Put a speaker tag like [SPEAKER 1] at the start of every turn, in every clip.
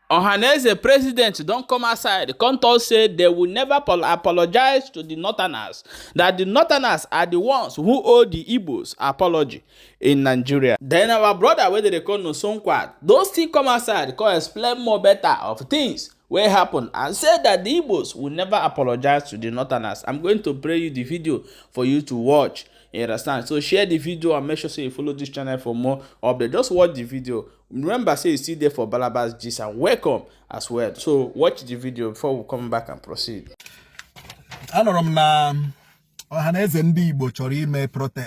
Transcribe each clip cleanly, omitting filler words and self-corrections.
[SPEAKER 1] Ohanaeze president don come outside come talk say they will never apologize to the Northerners, that the Northerners are the ones who owe the Igbos apology in Nigeria. Then our brother wey dem dey call Nosonkwa don still come outside come explain more better of things wey happen and say that the Igbos will never apologize to the Northerners. I'm going to play you the video for you to watch. You understand? So share the video and make sure say you follow this channel for more updates. Just watch the video. Remember, say you still there for Balabas Gist and welcome as well. So watch the video before we come back and proceed.
[SPEAKER 2] Anụrụ m na Ọhaneze ndị Igbo chọrọ ime prote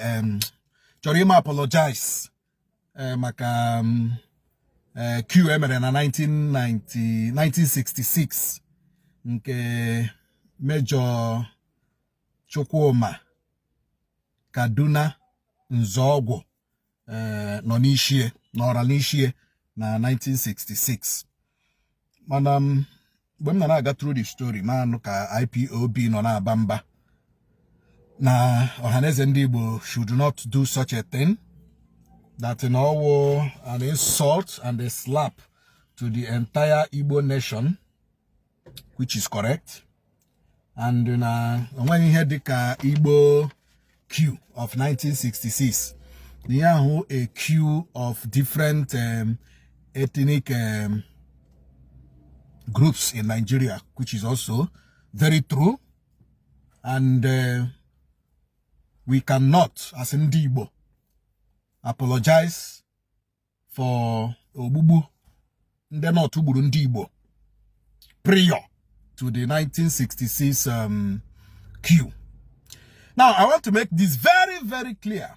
[SPEAKER 2] chọrọ ime apologize maka coup emere na 1990 1966 nke Major Chukwuma Kaduna Nzeogwu nọ n'ishie nọra n'ishie na 1966. Mana mgbe m nọ na-aga through the story, ma anụ ka IPOB nọ na-aba mba na Ọhaneze ndị Igbo should not do such a thing, that in all an insult and a slap to the entire Igbo nation, which is correct, and na onweghị ihe dịka Igbo coup of 1966, na ihe ahụ a coup of different ethnic groups in Nigeria, which is also very true, and we cannot, as ndị Igbo, apologize for ogbugbu ndị North gburu ndị Igbo prior to the 1966 coup. Now, I want to make this very, very clear.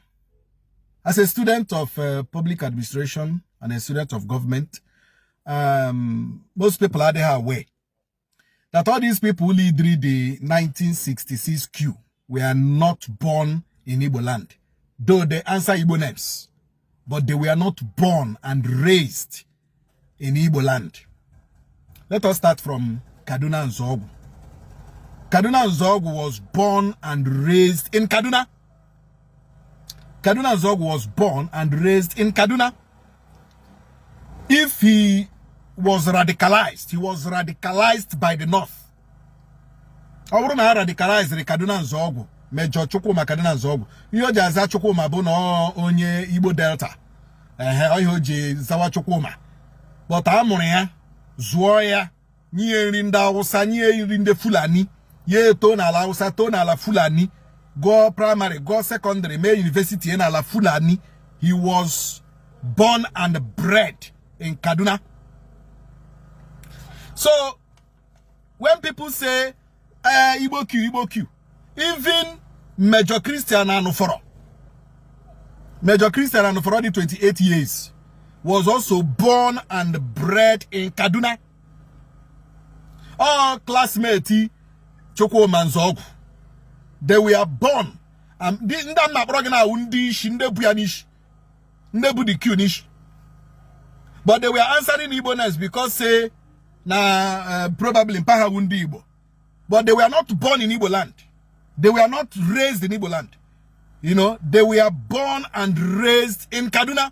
[SPEAKER 2] As a student of public administration and a student of government, most people are there aware that all these people who lead the 1966 coup were not born in Igbo land, though they answer Igbo names, but they were not born and raised in Igbo land. Let us start from Kaduna Nzeogwu. Kaduna Nzeogwu was born and raised in Kaduna. Kaduna Nzeogwu was born and raised in Kaduna. If he was radicalized, he was radicalized by the North. Ọ bụrụ na a radicalized Kaduna Nzeogwu, Major Chukwuma Kaduna Nzeogwu, ihe o ji aza Chukwuma bụ na ọ onye Igbo Delta. Ehe, ihe o ji zawa Chukwuma. But a mụrụ ya, zụọ ya, nye nri ndị Hausa, nye nri ndị Fulani, ya eto n'ala Hausa, too n'ala Fulani, gụọ primary, gụọ secondary, mee university n'ala Fulani. He was born and bred in Kaduna. So when people say Igbo coup, Igbo coup, even Major Christian Anuforo, Major Christian Anuforo, the 28 years, was also born and bred in Kaduna. All classmates Chukwuma Nzeogwu, they were born. Ndị m na-akpọrọ gị na-awụ ndị isi, ndị bu ya n'isi, ndị bu the coup n'isi. But they were answering Igbo names because say na probably mpa ha ndị Igbo. But they were not born in Igbo land. They were not raised in Igbo land. They were born and raised in Kaduna.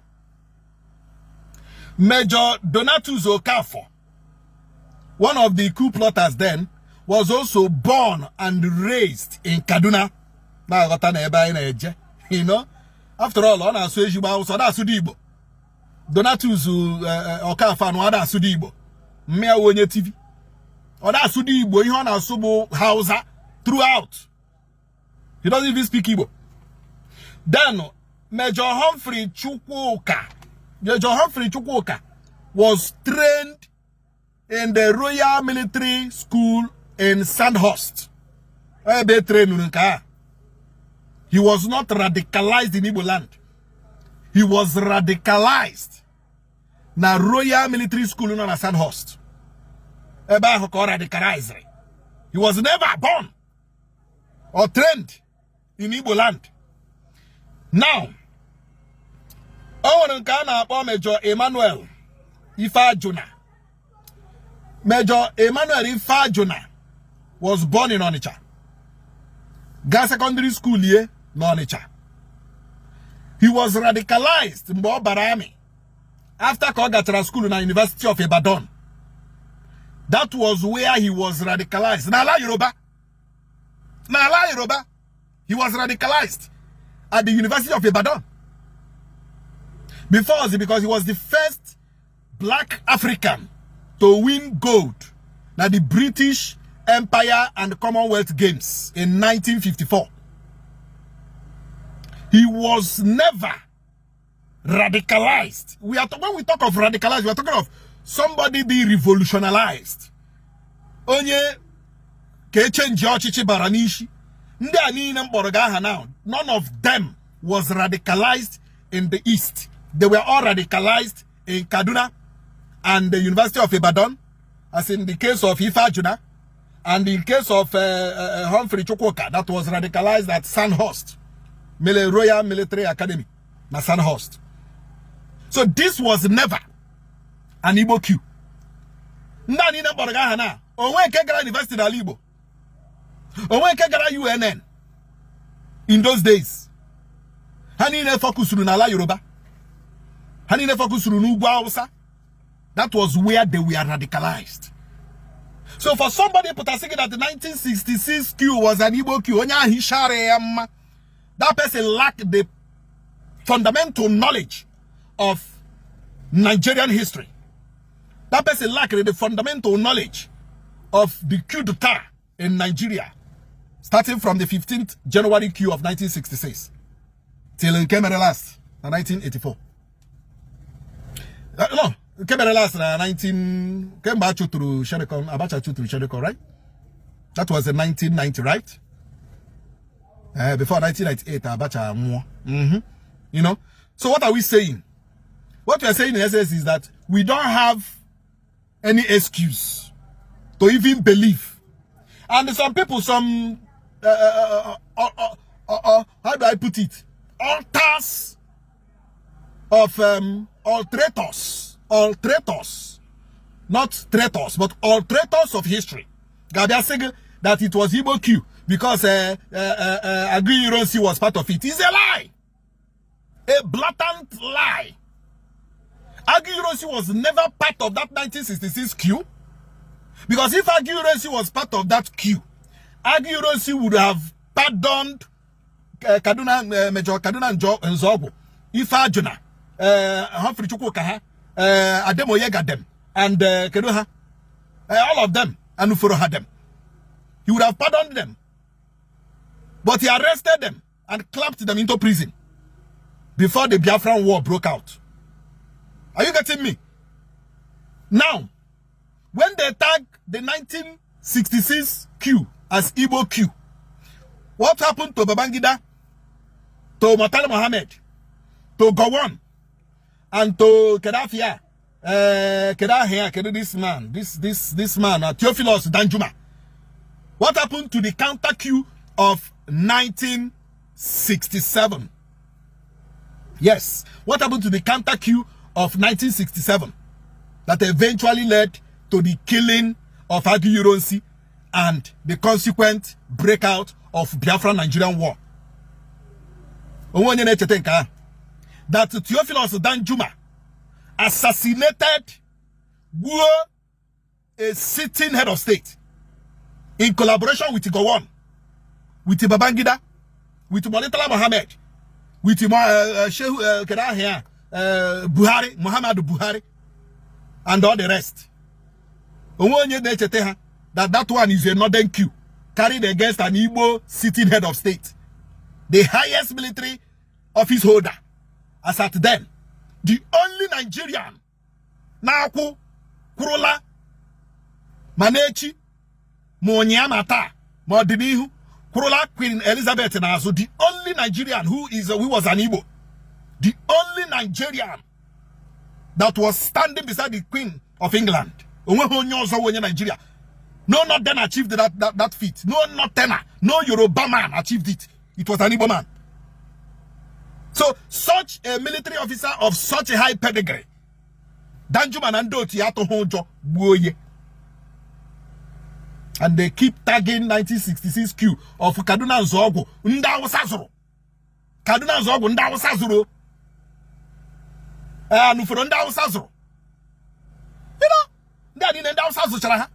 [SPEAKER 2] Major Donatus Okafor, one of the coup plotters then, was also born and raised in Kaduna. Na-aghọta na ebe anyị na-eje. After all, ọ na-asụ ezigbo Hausa, ọ na-asụ dị Igbo. Donatus Okafor anụ ọ na-asụ dị Igbo. Mmịa onye TV. Ọ na-asụ dị Igbo, ihe ọ na-asụ bụ Hausa throughout. He doesn't even speak Igbo. Then Major Humphrey Chukwuka, Major Humphrey Chukwuka was trained in the Royal Military School in Sandhurst. Ebe trained nke a. He was not radicalized in Igbo land. He was radicalized na Royal Military School nọ na Sandhurst. Ebe ahụ ka ọ radicalized. He was never born or trained in Igbo land. Now, o nwere nke a na-akpọ Major Emmanuel Ifeajuna. Major Emmanuel Ifeajuna was born in Onitsha. Gaa secondary school ye n'Onitsha. He was radicalized mgbe ọ bara army after ka ọ gachara school na University of Ibadan. That was where he was radicalized. N'ala Yoruba. N'ala Yoruba. He was radicalized at the University of Ibadan. Before, because he was the first black African to win gold at the British Empire and Commonwealth Games in 1954. He was never radicalized. We are when we talk of radicalized, we are talking of somebody being revolutionized. Onye ka echenji ọchịchị bara n'isi. Ndị a niile m kpọrọ gị aha now, none of them was radicalized in the East. They were all radicalized in Kaduna and the University of Ibadan, as in the case of Ifeajuna, and in case of Humphrey Chukwuka, that was radicalized at Sandhurst, Royal Military Academy, na Sandhurst. So this was never an Igbo coup. Ndị a niile kpọrọ gị aha na onwe nke gara university n'ala Igbo, onwe nke gara UNN in those days. Ha niile focusuru n'ala Yoruba. Ha niile focusuru n'ugwu Hausa. That was where they were radicalized. So for somebody pụta sị gị that the 1966 coup was an Igbo coup, onye ahụ ishara ya mma, that person lacked the fundamental knowledge of Nigerian history. That person lacked the fundamental knowledge of the coup d'etat in Nigeria, starting from the 15th January coup of 1966 till nke mere last na 1984. No, nke mere last na 19 kemgbe a chụtụrụ Shonekan, Abacha chụtụrụ Shonekan, right? That was in 1990, right? Before 1998, Abacha nwụọ. So what are we saying? What we are saying in essence is that we don't have any excuse to even believe. And some people, some, how do I put it? Altars of altrators, not traitors, but altrators of history. Ga-abịa sị that it was Igbo coup because Aguiyi Ironsi was part of it. It's a lie. A blatant lie. Aguiyi Ironsi was never part of that 1966 coup. Because if Aguiyi Ironsi was part of that coup, Aguiyi Ironsi would have pardoned Kaduna, Major Kaduna Nzeogwu, Ifeajuna, Humphrey Chukwuka ha, Ademoyega them, and Kedu ha, all of them, and Uforo had them. He would have pardoned them. But he arrested them and clapped them into prison before the Biafran War broke out. Are you getting me? Now, when they tag the 1966 coup as Igbo coup, what happened to Babangida, to Murtala Mohammed, to Gowon, and to Kedafia, Kedahia, Kedu this man, this man, Theophilus Danjuma? What happened to the counter coup of 1967? Yes. What happened to the counter coup of 1967 that eventually led to the killing of Aguiyi Ironsi and the consequent breakout of Biafra Nigerian War? Onwe onye na-echeta nke ahụ? That Theophilus Danjuma assassinated, gbuo a sitting head of state in collaboration with Gowon, with Babangida, with Murtala Mohammed, with Shehu, kedu aha ya, Buhari, Muhammadu Buhari, and all the rest. Onwe onye na-echeta ha that that one is a northern coup carried against an Igbo sitting head of state, the highest military office holder as at then, the only Nigerian na-akwụ kwụrụla ma n'echi ma ụnyaa ma taa ma ọdịnihu kwụrụla Queen Elizabeth n'azụ, the only Nigerian who was an Igbo, the only Nigerian that was standing beside the Queen of England. Onweghị onye ọzọ wụ onye Nigeria. No northern achieved that feat. No northerner, no Yoruba man achieved it. It was an Igbo man. So such a military officer of such a high pedigree, Danjuma na ndị otu ya atụghị ụjọ gbuo ye. And they keep tagging 1966 coup of Kaduna Nzeogwu ndị Awụsa zụrụ. Kaduna Nzeogwu ndị Awụsa zụrụ. Ee, Anuforo ndị Awụsa zụrụ. Ndị a niile ndị Awụsa zụchara ha.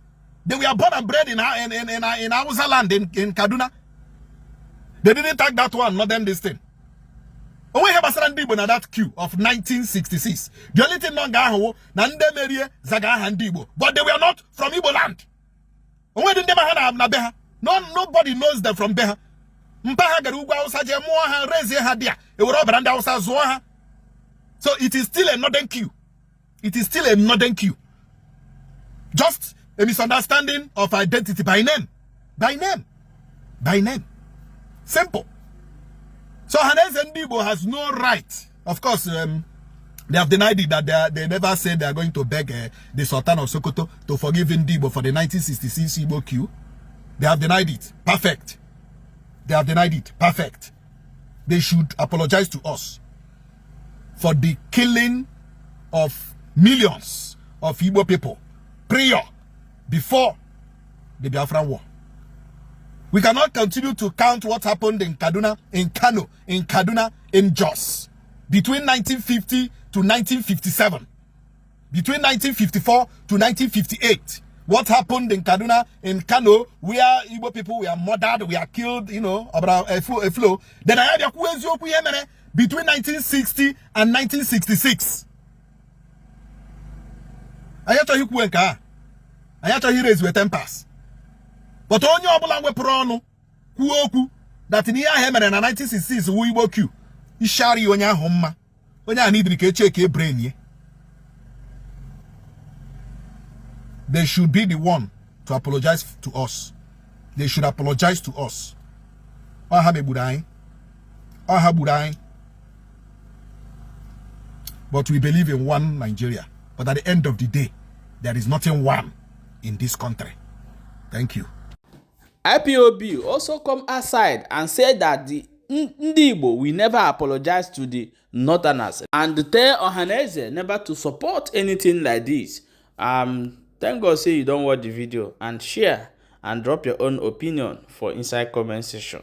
[SPEAKER 2] They were born and bred in Hausa land in Kaduna. They didn't tag that one, not them this thing. Onwe ihe gbasara ndị Igbo na that coup of 1966. The only thing nọ nga ahụ na ndị merie zaga aha ndị Igbo, but they were not from Igbo land. Onwe dị ndị ma ha na be ha. No, nobody knows them from be ha. Mpa ha gara ugwu Hausa jee mụọ ha, rezie ha dị a ewere ọbara ndị Hausa zụọ ha. So it is still a northern coup. It is still a northern coup. Just a misunderstanding of identity by name. By name. By name. Simple. So Ohanaeze Ndigbo has no right. Of course, they have denied it, that they never said they are going to beg the Sultan of Sokoto to forgive Ndigbo for the 1966 Igbo coup. They have denied it. Perfect. They have denied it. Perfect. They should apologize to us for the killing of millions of Igbo people prior, before the Biafran War. We cannot continue to count what happened in Kaduna, in Kano, in Kaduna, in Jos between 1950 to 1957, between 1954 to 1958. What happened in Kaduna, in Kano, where Igbo people were murdered, were killed, about a flow. Then I had between 1960 and 1966. Anyị achọghị ikwu nke a. Anyị achọghị raise with tempers. But onye ọbụla wepụrụ ọnụ kwuo okwu that ihe ahụ emere na 1966 wu Igbo coup, ishari onye ahụ mma. Onye ahụ n'idiri ka eche ka e brain ye. They should be the one to apologize to us. They should apologize to us. Ọ ha megburu anyị. Ọ ha gburu anyị. But we believe in one Nigeria. But at the end of the day, there is nothing one in this country. Thank you.
[SPEAKER 1] IPOB also come outside and say that the Ndi Igbo will never apologize to the Northerners and tell Ohanaeze never to support anything like this. Thank God say you don watch the video and share and drop your own opinion for inside comment section.